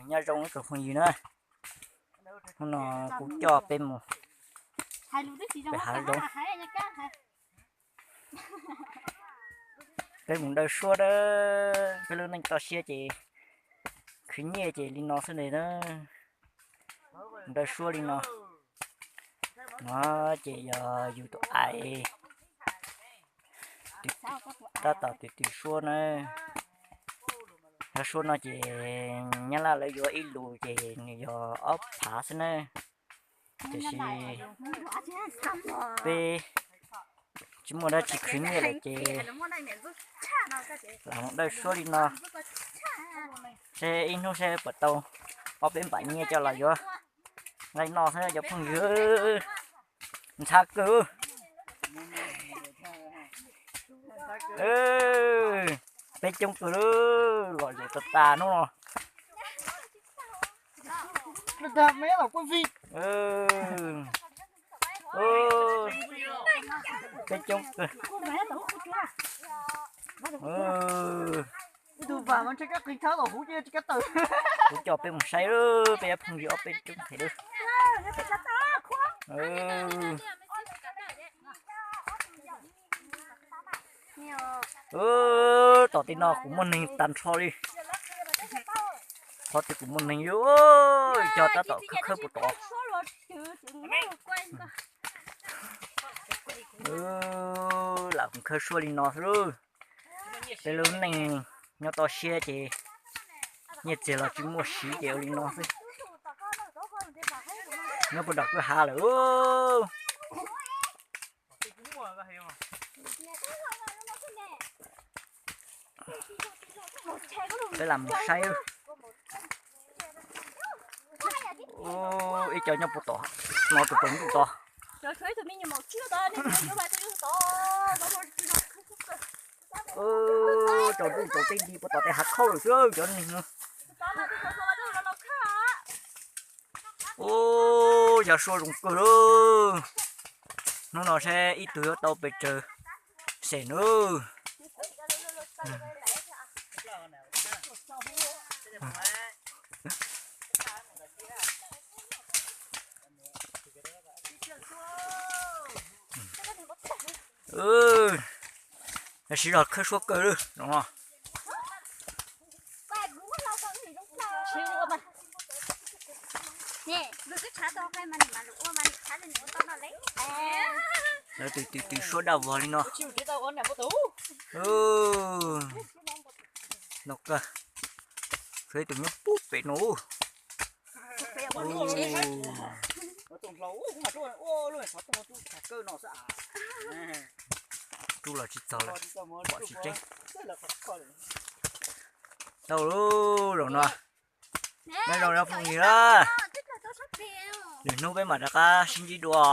Nyob zoo ib tsoom phooj ywg na, hnub no kuv coj peb mus pem hav zoov, peb mus daws suab na. Peb lub neej toj siab ces khwv nyiaj ces li no xwb ne na, daws suab li no. No ces yog yus tus ais tab tom twm twm suab na. Yog suab no ces nyab laj lawv yuav ib lus ces nws yog ob phav xwb na. Tiam sis peb tsis muaj dab tsi khwv nyiaj lawm ces lam mus daws suab li no, seb ib hnub seb puas tau ob peb npam nyiaj coj los yuav nqaij noj xwb cov phooj ywg. Ntxhab kawg. Peb coob kawg, lom zem tas tas hnub no. Peb coob kawg. Kuv coj peb mus saib, peb cov phooj ywg ob peb tug ntxhais lawm. Tom tej no kuv muaj neeg tag nrho li. Qhov twg kuv muaj neeg li, cov tab tom khawb khawb puas tod. Lam mus khawb suab li no xwb lauj. Peb lub neej nyob toj siab ces nyiaj txiag los tsis muaj siv ces ua li no xwb. Nyob puag nram kwj ha lawm. Peb lam mus saib. Ib co nyob puag tom no tus tsaus ntuj tod. Tsaus ntuj tsaus teb di puag tom tej hav khauj lawm xwb cov neeg no. Ub, yog suab zoo kawg lauj. Hnub no seb ib tug yuav tau pes tsawg xem nawb. Siv zog khawb suab kawg lawm no. Lawv twb twb suab daj vog li no. No kawg, tshuav ib tug nyob pub pem no. Rub los tsis txog lawm, pom tsis tseeb. Tau lub zaum no, nyob zoo no phooj ywg na. Lwm hnub peb mam rov qab sib ntsib dua.